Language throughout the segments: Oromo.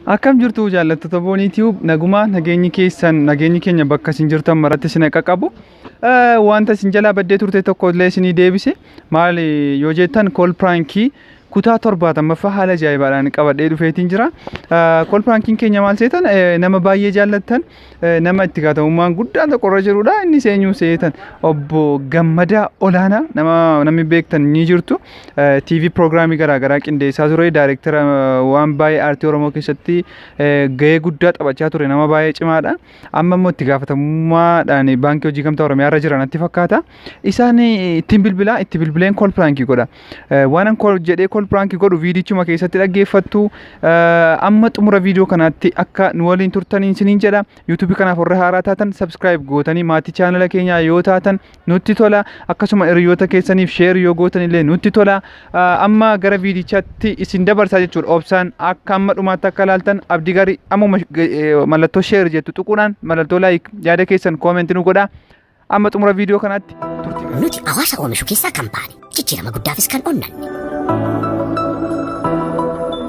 Akkam jirtu jaallattoota Boonii Tube? Nagumaa, nageenyi keessan, nageenyi keenya bakka isin jirtan maratti isin qaqqabu. Wanta isin jalaa baddee turte tokko illee isinii deebise. Maali yoo jettan, call prankii kutaa 70ffaa haala ajaa'ibaadhaan qabadhee dhufeetiin jira. Call prankiin keenya maal seetan? Nama baay'ee jaallattan, nama itti gaafatamummaan guddaan tokko irra jirudha. Innis eenyu seetan? Obbo Gammadaa Olaanaa, nama namni beektan ni jirtu. TV piroogiraamii garaagaraa qindeessaa ture. Daayireektara waan baay'ee aartii Oromoo keessatti gahee guddaa taphachaa ture, nama baay'ee cimaadha. Amma immoo itti gaafatamummaadhaan Baankii Hojii Gamtaa Oromiyaa irra jira natti fakkaata. Isaan ittiin bilbilaa, itti bilbileen call prankii godha. Waan an call jedhee call prankii godhu viidichuma keessatti dhaggeeffattu. Amma xumura viidiyoo kanaatti akka nu waliin turtaniin isiniin jedha. YouTubeii kanaaf warra haaraa taatan subscribe gootanii maatii chaanala keenyaa yoo taatan nutti tola. Akkasuma hiriyoota keessaniif share yoo gootan illee nutti tola. Amma gara viidichaatti isin dabarsaa jechuudha. Obsaan akka amma dhumaatti akka ilaaltan abdii gaarii. Ammuma mallattoo share jettu tuquudhaan, mallattoo like, yaada keessan commentii nu godhaa. Amma xumura viidiyoo kanaatti turtii gaarii. Nuti hawaasa oomishu keessaa kan baane, jijjiirama guddaafis kan onnanne.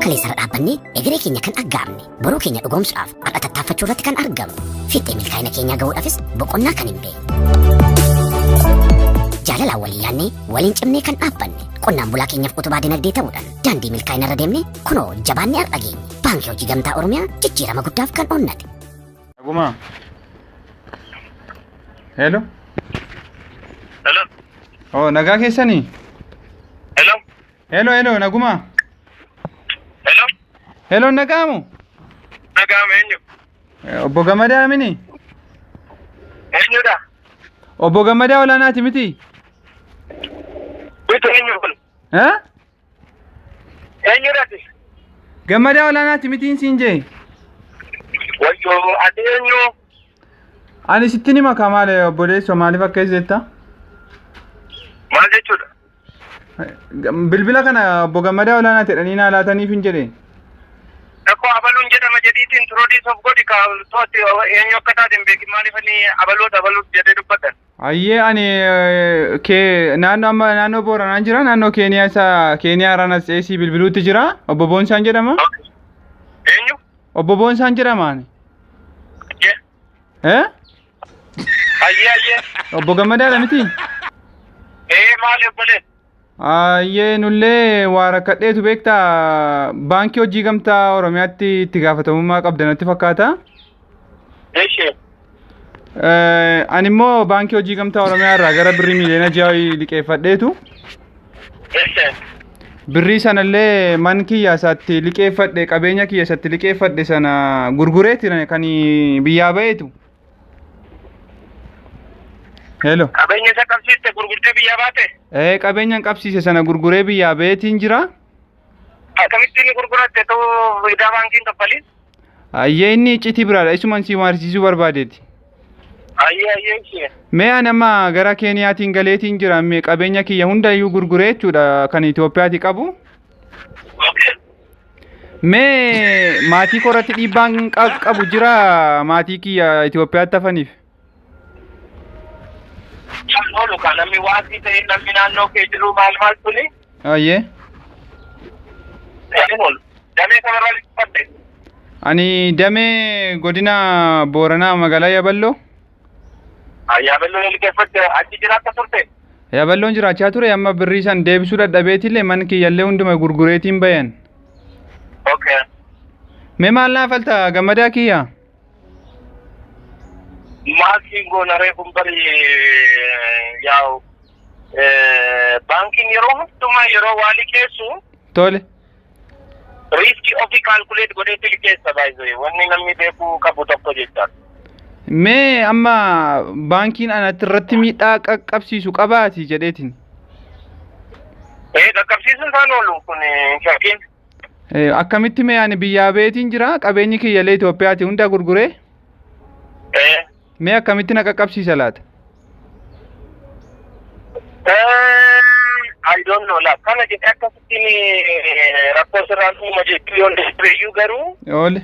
Kaleessarra dhaabbannee egeree keenya kan aggaamne, boruu keenya dhugoomsuudhaaf har'a tattaaffachuu irratti kan argamnu, fiixee milkaa'ina keenyaa gahuudhaafis boqonnaa kan hin beekne. Jaalalaan walii yaadnee, waliin cimnee kan dhaabbanne, qonnaan bulaa keenyaaf utubaa dinagdee ta'uudhaan daandii milkaa'ina irra deemnee kunoo jabaannee har'a geenye. Baankii Hojii Gamtaa Oromiyaa, jijjiirama guddaaf kan onnate. Nagumaa. Hello. Hello. Oh, nagaa keessanii? Hello. Hello, hello, nagumaa. Hello. Hello, nagaamu. Nagaama, eenyu? Obbo Gammadaa mini? Eenyudha? Obbo Gammadaa Olaanaati miti? Bitu, eenyu kun? Eh? Eenyudha ati? Gammadaa Olaanaati mitiin siin jee? Wayyoo, ati eenyu? Ani sitti nima kaa, maali obboleessoo, maaliif akka jetta? Maal jechuudha? Bilbila kana Obbo Gammadaa Olaanaati jedhanii naa laataniif hin jedhe. Akkoo abaluun jedhama jedhiitiin introduce of godhi kaa, to'atti eenyu akka taate hin beekin, maaliif inni abaluut abaluut jedhee dubbatan? Ayyee, ani kee naannoo, amma naannoo Booranaan jira, naannoo Keeniyaa, isa Keeniyaa irraan as ceesii bilbiluutti jira. Obbo Boonsaan jedhama. Eenyu? Obbo Boonsaan jedhama ani. Ayyee. Eh? Ayyee, ayyee. Obbo Gammadaadha miti? Ee, maali obboleessa? Ayyee, nullee waa rakkadheetu beektaa, Baankii Hojii Gamtaa Oromiyaatti itti gaafatamummaa qabda natti fakkaata. Eshi. Ani immoo Baankii Hojii Gamtaa Oromiyaa irraa gara birrii miliyoona 6 liqeeffadheetu. Eshi. Birrii sanallee man kiyya isaatti liqeeffadhe, qabeenya kiyya isatti liqeeffadhe sana gurgureeti kan biyyaa ba'eetu. Hello. Qabeenya isa qabsiiste gurgurtee biyyaa baate? Ee, qabeenya hin qabsiise sana gurguree biyyaa ba'eetiin jira. Akkamitti inni gurguratte ta'uu idaa baankiin kaffaliin? Ayyee, inni iccitii biraadha. Isuman si maarsiisuu barbaadeeti. Ayyee, ayyee, ishee. Mee ani amma gara Keeniyaatiin galeetiin jira. Mee qabeenya kiyya hundayyuu gurguree jechuudha kan Itoophiyaati qabu. Mee maatii koo irratti dhiibbaan qabu jira, maatii kiyya Itoophiyaatti hafaniif? Kan oolu kan namni waasii ta'e, namni naannoo kee jiru maal maal suni? Ayyee. Kan oolu. Damee kanarraa liqeeffadhe. Ani damee godina Booranaa, magaalaa Yaballoo. Yaaballoo liqeeffatte, achi jiraatta turte? Yaballoon jiraachaa ture. Amma birrii san deebisuu dadhabeetillee mana kiyyallee hunduma gurgureetiin bayan. Mee maal naaf falta, Gammadaa kiyya? Maal siin goona ree, kun bari yaa'u baankiin yeroo hundumaa yeroo waa liqeessu riskii ofii calculate godheetti liqeessa. Baay'ee wanni namni beekuu qabu tokko jechaadha. Mee amma baankiin anatti irratti miidhaa qaqqabsiisu qabaati jedheetiin. Ee, qaqqabsiisuun isaan oolu kun hin shakkiin. Akkamitti mee? Ani biyyaa beetiin jira, qabeenyi kiyyallee Itoophiyaati hunda gurguree. Mee akkamitti na qaqqabsiisa laata? I don't know la, kana jedhee akkasittiin rakkoo sirraan uuma jechuu yoo danda'eyyuu garuu Oole.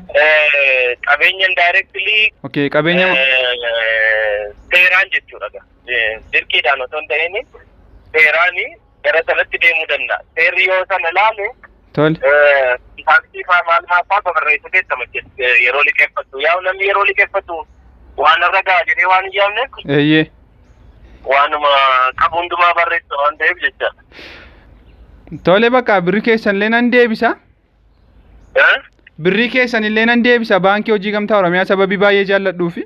Qabeenya indirectly Okay, qabeenya seeraan jechuudha. Dirqiidhaan otoo hin ta'in seeraan gara sanatti deemuu danda'a. Seerri yoo sana ilaale Tole. Taaksii faa maal maal faa babarreessiteetta yeroo liqeeffattu. Yaa namni yeroo liqeeffatu waan irra ga'a jedhee waan hin yaadneef Eeyyee. waanuma qabu hundumaa barreessa waan ta'eef jecha. Tole, bakka birrii keessan illee nan deebisa. Eh? Birrii keessan illee nan deebisa, Baankii Hojii Gamtaa Oromiyaa sababii baay'ee jaalladhuufi.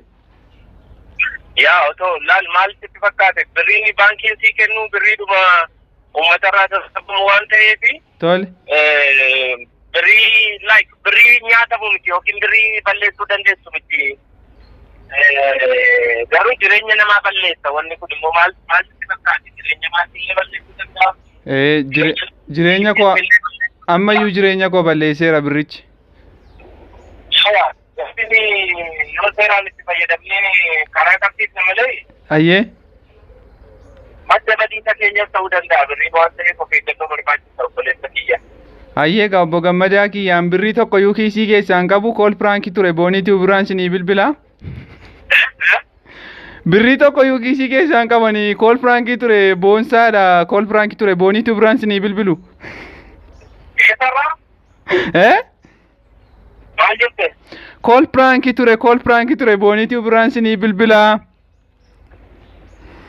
Yaa otoo laal, maal sitti fakkaate, birriin baankiin sii kennu birriidhuma uummatarraa sassabamu waan ta'eefi Tole. Birrii like birrii nyaatamu miti yookiin birrii balleessuu dandeessu miti. Garuu jireenya namaa balleessa. Wanni kun immoo maal maal sitti fakkaate, jireenya maatii balleessuu danda'a. Jireenya koo ammayyuu jireenya koo balleesseera birrichi. Yaa inni yoo seeraan itti fayyadamnee karaa qabsiisne malee Ayyee. madda badiisa keenyas ta'uu danda'a birrii waan ta'eef of eeggannoo barbaachisa, obboleessa kiyya. Ayyee egaa, obbo Gammadaa kiyyaan, birrii tokko iyyuu kiisii keessaan qabu, call prank ture, booniitii biraan sinii bilbila. Birrii tokko iyyuu kiisii keessaan qabanii, call prank ture, boonsaadha, call prank ture, booniitii biraan sinii bilbilu. Eessarraa? Eh? Maal jette? Call prank ture, call prank ture, booniitii biraan sinii bilbila.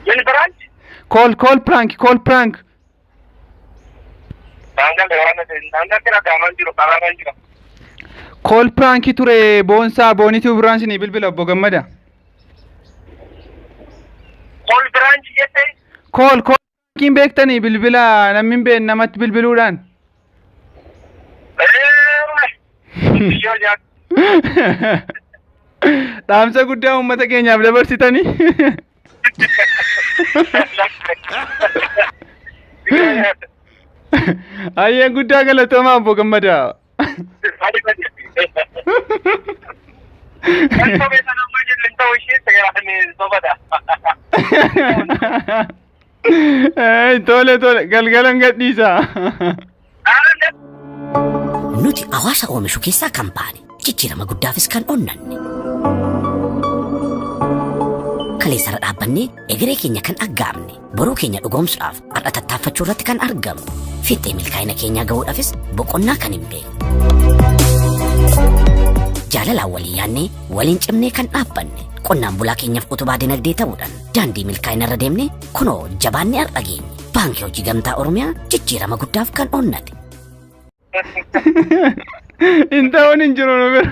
Min branch? Call, call prank, call prank. Daangaa daangaa kira gaamaan jiru karaarra jira. Call prank ture, boonsaa, booniitii biraan sinii bilbila, obbo Gammada. Call branch jette? Call, call prankiin beektanii, bilbila namni hin beekne namatti bilbiluudhaan. Biyyoo nyaata. Dhaamsa guddaa uummata keenyaaf dabarsitanii. Biyyoo nyaata. Ayyee, guddaa galatoomaa, obbo Gammadaa. Maali badi? Kan sobee sana ammaa jedhu hin ta'u, ishee seeraan sobadha. Tole tole, galgalan gadhiisa. Nuti hawaasa oomishu keessaa kan baane, jijjiirama guddaafis kan onnanne. Kaleessarra dhaabbannee egeree keenya kan aggaamne, boruu keenya dhugoomsuudhaaf har'a tattaaffachuu irratti kan argamu. Fiixee milkaa'ina keenyaa gahuudhaafis boqonnaa kan hin beekne. Jaalalaan walii yaannee waliin cimnee kan dhaabbanne, qonnaan bulaa keenyaaf utubaa dinagdee ta'uudhaan daandii milkaa'ina irra deemnee kunoo jabaannee har'a geenye. Baankii Hojii Gamtaa Oromiyaa, jijjiirama guddaaf kan onnate. Hin ta'uun hin jiru nu bira.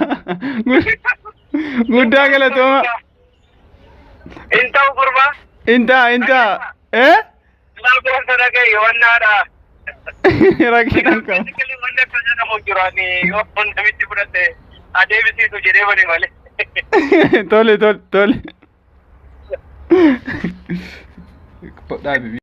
Guddaa galatooma. Hin ta'u, gurbaa. Hin ta'a, hin ta'a. Eh? Maal gosa dhaga'i wannaadha. Rakkina hin qabu. Basically wanni akka jedhamu jiru, ani yoo namitti fudhate adeemsisu jedhee bane malee. Tole tole tole. Dhaabi.